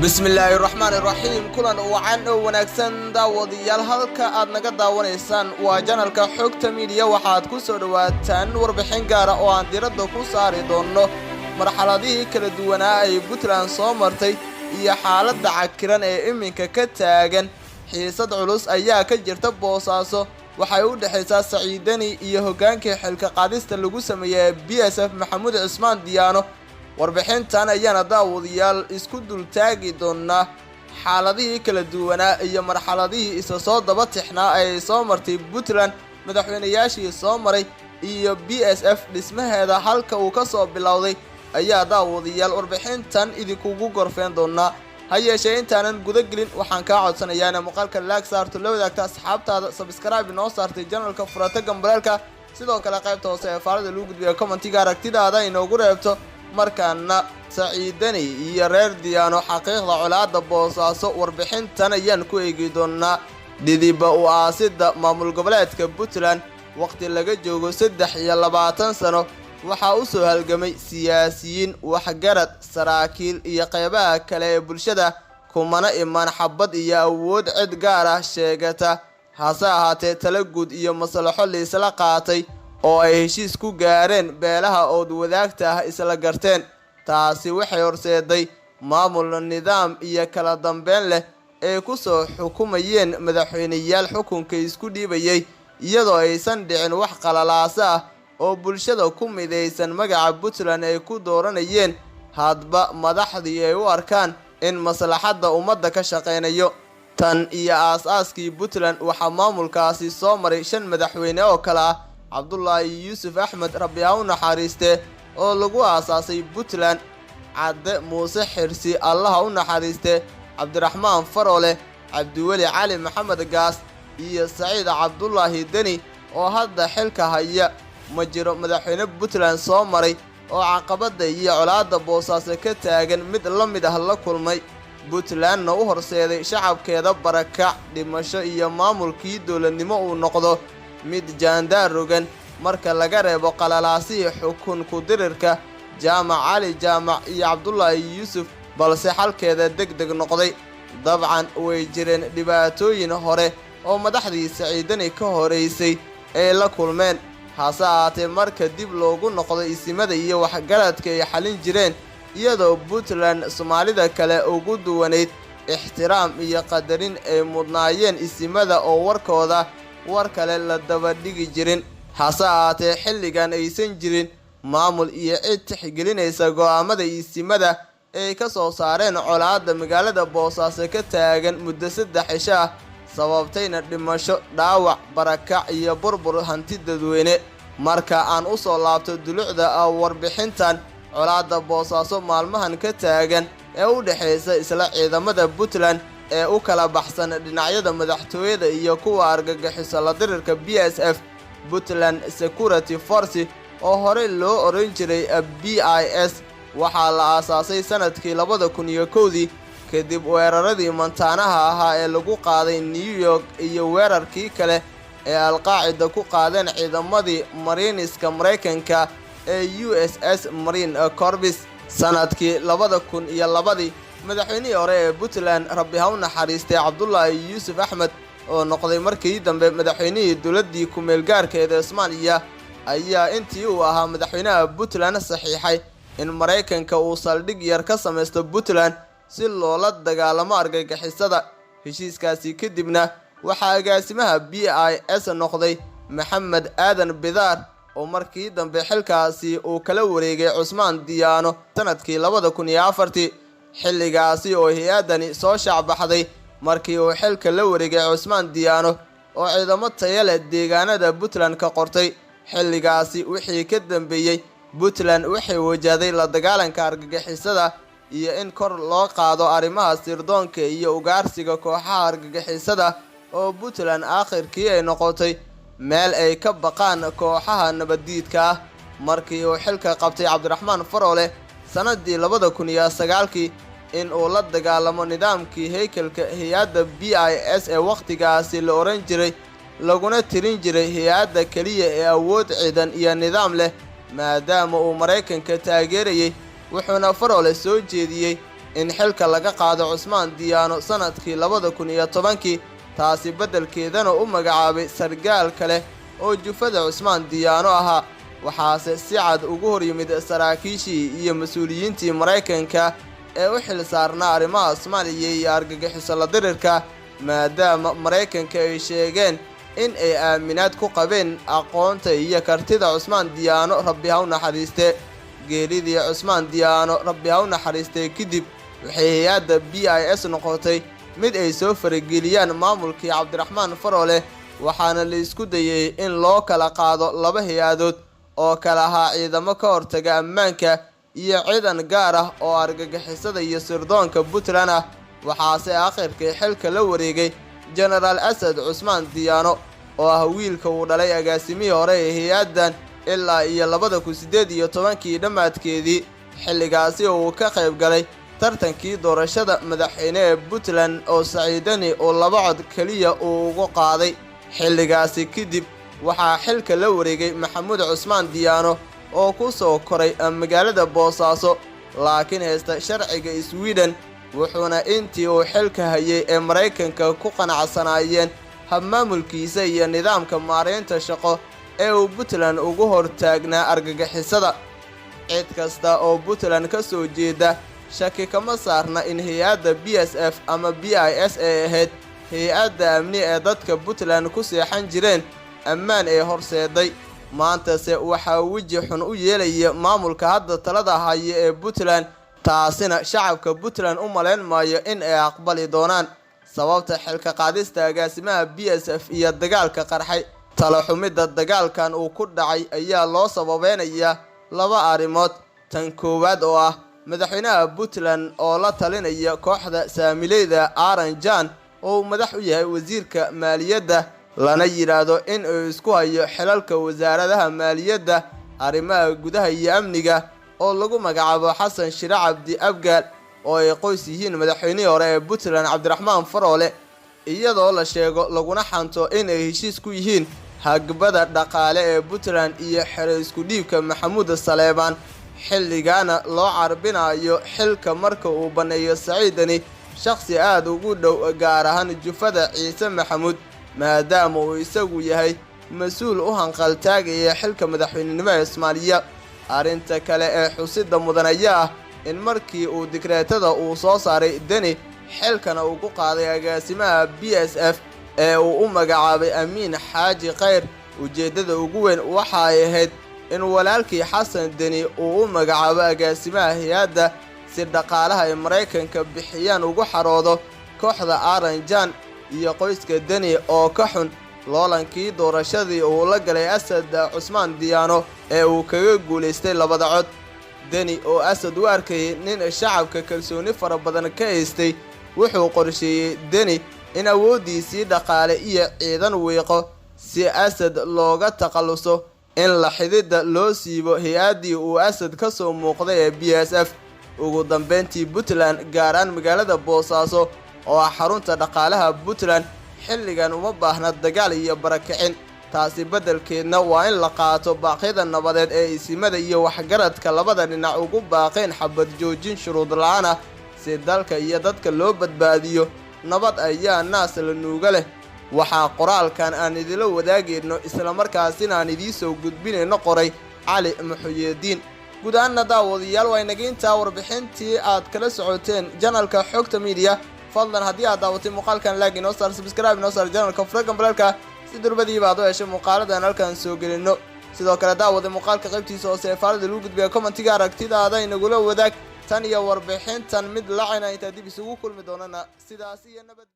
Bismillaahi raxmaani raxiim. Kulan wacan oo wanaagsan, daawadayaal. Halka aad naga daawanaysaan waa channelka Xogta Media. Waxaad ku soo dhowaataan warbixin gaara oo aan diradda ku saari doonno marxaladihii kala duwanaa ay Puntland soo martay iyo xaaladda cakiran ee iminka ka taagan. Xiisad culus ayaa ka jirta Boosaaso. Waxay u dhexaysaa Saciidani iyo hoggaankii xilka qaadista lagu sameeyey BSF, Maxamuud Cismaan Diyaano. Warbixintan ayaana, daawadayaal, isku dultaagi doonaa xaaladihii kala duwanaa iyo marxaladihii isa soo daba tixnaa ay soo martay Puntland, madaxweynayaashii soo maray iyo BSF dhismaheeda halka uu ka soo bilowday ayaa, daawadayaal, warbixintan idinkugu gorfeen doonaa. Ha yeeshee, intaanan guda gelin, waxaan kaa codsanayaa ina muuqaalka like saarto, la wadaagta asxaabtaada, subscribe inoo saartay channelka, furata gambaleelka. Sidoo kale, qaybta hoose ee faalada lagu gudbiya commentiga aragtidaada inoogu reebto. Markaana Saciidani iyo reer Diyaano, xaqiiqda colaadda Boosaaso, warbixintan ayaan ku eegi doonaa. Dhidiba u aasidda maamul goboleedka Puntland waqti laga joogo 23 sano waxaa u soo halgamay siyaasiyiin, waxgarad, saraakiil iyo qeybaha kale ee bulshada, kumana imaan xabad iyo awood cid gaar ah sheegata. Hase ahaatee, tala guud iyo maslaxo laisla qaatay oo ay heshiis ku gaareen beelaha ood wadaagta ah isla garteen. Taasi waxay horseeday maamul nidaam iyo kala dambeyn leh ay ku soo xukumayeen madaxweyneyaal xukunka isku dhiibayay, iyadoo aysan dhicin wax qalalaasa ah oo bulshada ku midaysan magaca Puntland ay ku dooranayeen hadba madaxdii ay u arkaan in maslaxadda ummadda ka shaqaynayo. Tan iyo aas-aaskii Puntland waxaa maamulkaasi soo maray shan madaxweyne oo kale ah: Cabdulaahi Yuusuf Axmed, Rabbi ha u naxariiste, oo lagu aasaasay Puntland; Cadde Muuse Xirsi, Allaha u naxariiste; Cabdiraxmaan Faroole, Cabdiweli Cali Maxamed Gaas iyo Saciid Cabdulaahi Deni oo hadda xilka haya. Ma jiro madaxweyne Puntland soo maray oo caqabadda iyo colaadda Boosaaso ka taagan mid la mid ah la kulmay, Puntlandna u horseeday shacabkeeda barakac, dhimasho iyo maamulkii dowladnimo uu noqdo mid jaandaar rogan, marka laga reebo qalalaasihii xukun ku-dirirka Jaamac Cali Jaamac iyo Cabdulaahi Yuusuf, balse xalkeeda deg deg noqday. Dabcan way jireen dhibaatooyin hore oo madaxdii Saciidani ka horeysay ay la kulmeen. Hase ahaatee, marka dib loogu noqdo isimada iyo waxgaradka ay xalin jireen, iyadoo Puntland Soomaalida kale ugu duwanayd ixtiraam iyo qadarin ay mudnaayeen isimada oo warkooda war kale la daba dhigi jirin. Hase ahaatee, xilligan aysan jirin maamul iyo cid tixgelinaysa go'aamada isimada ay ka soo saareen colaadda magaalada Boosaaso ka taagan muddo 3 cisho ah, sababtayna dhimasho, dhaawac, barakac iyo burbur hanti dadweyne. Marka aan u soo laabto dulucda warbixintan, colaadda Boosaaso maalmahan ka taagan ee u dhexaysa isla ciidamada Puntland ee u kala baxsan dhinacyada madaxtooyada iyo kuwa argagixiso la dirirka BSF, Puntland Security Force, oo horey loo oran jiray BIS, waxaa la aasaasay sanadkii 2001-dii kadib weeraradii mantaanaha ahaa ee lagu qaaday New York iyo weerarkii kale ee Alqaacida ku qaadeen ciidamadii Mariiniska Maraykanka ee USS Marine Corps. Sanadkii 2002-dii, madaxweynihii hore ee Puntland, Rabbi ha u naxariistay, Cabdulaahi Yuusuf Axmed, oo noqday markii dambe madaxweynihii dowladdii ku-meelgaarkeeda Soomaaliya, ayaa intii uu ahaa madaxweynaha Puntland saxiixay in Maraykanka uu saldhig yar ka samaysto Puntland si loola dagaalamo argagixisada. Heshiiskaasi kadibna waxaa agaasimaha BIS noqday Maxamed Aadan Bidaar, oo markii dambe xilkaasi uu kala wareegay Cusmaan Diyaano sanadkii 2004-tii, xilligaasi oo hay-addani soo shaacbaxday markii uu xilka la wareegay Cusmaan Diyaano oo ciidamo taya leh deegaanada Puntland ka qortay. Xilligaasi wixii ka dambeeyey, Puntland waxay wajahday la dagaalanka argagixisada iyo in kor loo qaado arrimaha sirdoonka iyo ugaarsiga kooxaha argagixisada, oo Puntland aakhirkii ay noqotay meel ay ka baqaan kooxaha nabaddiidka ah. Markii uu xilka qabtay Cabdiraxmaan Faroole sanadii 2009-kii, in uu la dagaalamo nidaamkii haykalka hay-adda BIS ee wakhtigaasi la oran jiray, laguna tirin jiray hay-adda keliya ee awood ciidan iyo nidaam leh, maadaama uu Maraykanka taageerayay, wuxuuna Faroole soo jeediyey in In xilka laga qaado Cusmaan Diyaano sanadkii 2010-kii, taasi beddelkeedana u magacaabay sargaal kale oo jufada Cusmaan Diyaano ahaa. Waxaase si cad ugu hor yimid saraakiishii iyo mas-uuliyiintii Maraykanka ee u xil saarnaa arrimaha Soomaaliya iyo argagixiso la dirirka, maadaama Maraykanka ay sheegeen in ay aaminaad ku qabeen aqoonta iyo kartida Cusmaan Diyaano, Rabbi ha u naxariiste. Geeridii Cusmaan Diyaano, Rabbi ha u naxariistay, kadib waxay hay-adda BIS noqotay mid ay soo farageliyaan maamulkii Cabdiraxmaan Faroole, waxaana la isku dayay in loo kala qaado laba hay-adood oo kala ahaa ciidamo ka hortaga ammaanka iyo ciidan gaar ah oo argagixisada iyo sirdoonka Puntland ah. Waxaase akhirkii xilka la wareegay Jenaraal Asad Cusmaan Diyaano, oo ah wiilka uu dhalay agaasimihii hore ee hay-addan ilaa iyo 2018-kii dhammaadkeedii, xilligaasi oo uu ka qayb galay tartankii doorashada madaxweyne ee Puntland oo Saciidani uu laba cod keliya uu ugu qaaday. Xilligaasi kadib waxaa xilka la wareegay Maxamuud Cusmaan Diyaano, oo ku soo koray magaalada Boosaaso laakiin haysta sharciga Sweden, wuxuuna intii uu xilka hayay ee Maraykanka ku qanacsanaayeen habmaamulkiisa iyo nidaamka maareynta shaqo ee uu Puntland ugu hortaagnaa argagixisada. Cid kasta oo Puntland ka soo jeeda shaki kama saarna in hay-adda BSF ama BIS ay ahayd hay-adda amni ee dadka Puntland ku seexan jireen ammaan ee horseeday. Maantase waxaa weji xun u yeelaya maamulka hadda talada haya ee Puntland, taasina shacabka Puntland u malayn maayo in ay aqbali doonaan. Sababta xilka qaadista agaasimaha BSF iyo dagaalka qarxay, tala xumidda dagaalkan uu ku dhacay ayaa loo sababeynayaa laba arrimood. Tan koowaad oo ah madaxweynaha Puntland oo la talinaya kooxda saamileyda Aranjan oo uu madax u yahay wasiirka maaliyadda, lana yidhaahdo in uu isku hayo xilalka wasaaradaha maaliyadda, arrimaha gudaha iyo amniga, oo lagu magacaabo Xasan Shire Cabdi Abgaal, oo ay qoys yihiin madaxweynihii hore ee Puntland Cabdiraxmaan Faroole, iyadoo la sheego laguna xanto in ay heshiis ku yihiin hagbada dhaqaale ee Puntland iyo xero isku dhiibka Maxamuud Saleebaan, xilligaana loo carbinayo xilka marka uu banneeyo Saciidani, shakhsi aada ugu dhow gaar ahaan jufada Ciise Maxamuud, maadaama uu isagu yahay mas-uul u hanqaltaagaya xilka madaxweynenimo ee Soomaaliya. Arrinta kale ee xusida mudan ayaa ah in markii uu digreetada uu soo saaray Deni xilkana uu ku qaaday agaasimaha BSF ee uu u magacaabay Amiin Xaaji Khayr, ujeeddada ugu weyn waxa ay ahayd in walaalkii Xasan Deni uu u magacaabo agaasimaha hay-adda si dhaqaalaha ay Maraykanka bixiyaan ugu xaroodo kooxda Aranjan iyo qoyska Deni oo ka xun loolankii doorashadii uu la galay Asad Cusmaan Diyaano ee uu kaga guulaystay labada cod. Deni oo Asad u arkayay nin shacabka kalsooni fara badan ka haystay, wuxuu qorsheeyey Deni in awooddiisii dhaqaale iyo ciidan wiiqo si Asad looga takhalluso, in la xididda loo siibo hay-addii uu Asad ka soo muuqday ee BSF. Ugu dambeyntii Puntland, gaaraan magaalada Boosaaso oo ah xarunta dhaqaalaha Puntland, xilligan uma baahna dagaal iyo barakicin. Taasi beddelkeedna waa in la qaato baaqyada nabadeed ee isimada iyo waxgaradka labada dhinac ugu baaqeen xabad joojin shuruud la-aan ah si dalka iyo dadka loo badbaadiyo. Nabad ayaa naas la nuuga leh. Waxaa qoraalkan aan idila wadaagayno islamarkaasina aan idiin soo gudbinayno qoray Cali Muxuyidiin. Guud ahaanna daawadayaal, waa inaga intaa warbixintii aad kala socoteen janalka Xogta Media. Fadlan haddii aad daawatay muuqaalkan, like inoo saar, subscribe inoo saar janalka, furagan balalka si durbadiiba aad u heshay muuqaaladan halkan soo gelino. Sidoo kale daawada muuqaalka qaybtiisa hoose ee faalada lagu gudbiya commentiga aragtidaada inagula wadaag. Tan iyo warbixintan mid lacina intaa dib isugu kulmi doonana, sidaas iyo nabad.